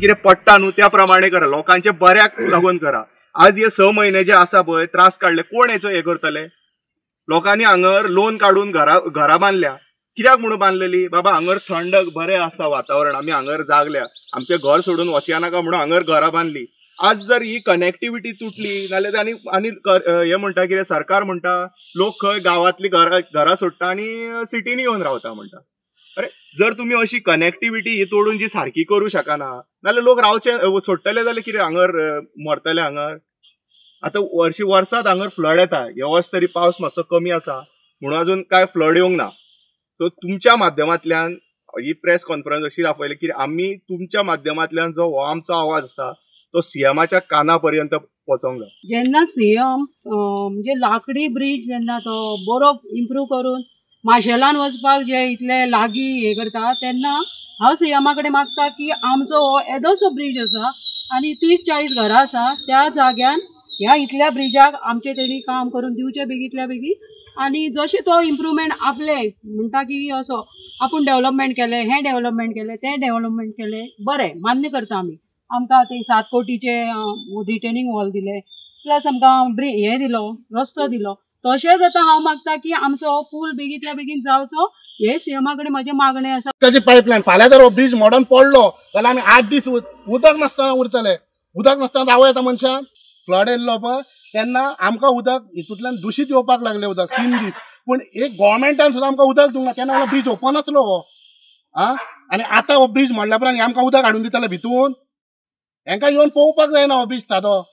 कितें पडटा न्हू त्या प्रमाणे करा, लोकांचे बऱ्याक लागून करा. आज हे 6 म्हयने जे आसा पळय त्रास काडले, कोण हेचो हे करतले? लोकांनी हांगर लोन काडून घरां बांदल्या. कित्याक म्हणून बांदलेली? बाबा हांगर थंड बरें आसा वातावरण, आमी हांगर जागल्या, आमचें घर सोडून वचया नाका म्हणून हांगर घरां बांदली. आज जर ही कनेक्टिविटी तुटली नाल्यार आनी आनी हे म्हणटा कितें सरकार म्हणटा लोक खंय गांवांतली घरां सोडटा आनी सिटीनी येवन रावता म्हणटा. अरे जर तुमी अशी कनेक्टिविटी ही तोडून जी सारकी करूं शकना नाल्यार लोक रावचे सोडटले जाल्यार कितें हांगर मरतले हांगर? आतां वर्सी वर्सात हांगर फ्लड येता, हे वर्स तरी पावस मातसो कमी आसा म्हणून अजून काय फ्लड येवंक ना. सो तुमच्या माध्यमांतल्यान ही प्रेस कॉन्फरन्स अशी दाखयली की आमी तुमच्या माध्यमांतल्यान जो हो आमचो आवाज आसा तो सीएमाच्या काना पर्यंत पोचोंक जाय. जेन्ना सीएम म्हणजे लाकडी ब्रीज जेन्ना तो बरो इम्प्रूव करून माशेलान वचपाक जे इतले लागीं हे करता तेन्ना हांव सीएमा कडेन मागता की आमचो हो येदोसो ब्रीज आसा आनी 30-40 घरां आसा त्या जाग्यान ह्या इतल्या ब्रिजाक आमचे तेणी काम करून दिवचें बेगींतल्या बेगीन. आनी जशें तो इम्प्रूवमेंट आपले म्हणटा की असो आपूण डेवलपमेंट केलें, हें डेवलपमेंट केलें, तें डेवलपमेंट केलें, बरें मान्य करता आमी. आमकां ते 7 कोटीचे रिटेनिंग वॉल दिले, प्लस आमकां हें दिलो, रस्तो दिलो. तशेंच आतां हांव मागता की आमचो हो पूल बेगींतल्या बेगीन जावचो हे सीएमा कडेन म्हजें मागणें आसा. उदकाची पायपलायन फाल्यां जर हो ब्रीज मोडून पडलो जाल्यार आमी 8 दीस उदक नासतना उरतले. उदक नासतना रावं येता मनशान? फ्लड येयल्लो पळय तेन्ना आमकां उदक हितूंतल्यान दुशीत येवपाक लागलें उदक 3 दीस. पूण एक गोवोरमेंटान सुद्दां आमकां उदक दिवंक ना, तेन्ना म्हणल्यार ब्रीज ओपन आसलो हो. आं, आनी आतां हो ब्रीज मोडल्या उपरांत आमकां उदक हाडून दितले भितून? हेंकां येवन पळोवपाक जायना हो ब्रीज सादो.